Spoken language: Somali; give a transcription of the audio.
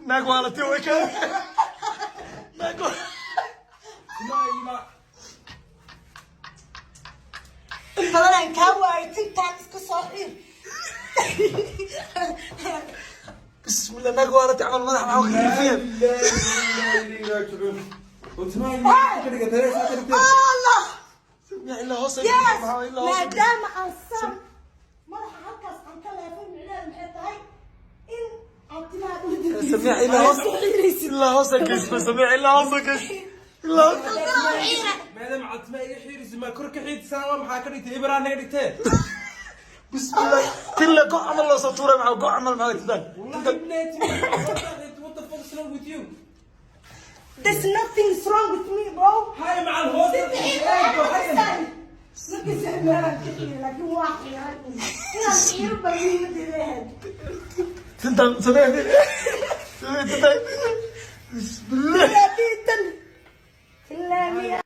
Naag waalatay way ka naag. Timaha. Badanaan kaa waayo, tintaan iska soo xiir. Bismillah, naag waalatay camal madax maxaa ka rifiyeen. Oo timaha ka dhigatay, saa ka dhigtay. Allah. Ilaa hoos. Yes. Ilaa hoos. Maadaama aan saan madaxa halkaas aan ka leefay, micnaheedu maxay tahay? In aad timaha dhulka Samiic, ilaa hoos, ilaa hoos geysma. Samiic, ilaa hoos geys, ilaa hoos. Maadaama aad timaha iga xiiraysid, ma kor ka xiidisaan? Waa maxaa ka dhigtay? Ibraa naga dhigtee. Bismillah, tilla go camal loo soo tuuray. Maxaa go camal maxaa tidaan? Wallahi billahi, timaha, what the fuck is wrong with you? There's nothing wrong with me, bro. Hay macal hoos. Laakiin waa xiiran, inaan xiiro baa muhiimadeeda ahayd. Tintan samee, samee tintan. Bismillah. Tan. Ilaa miya.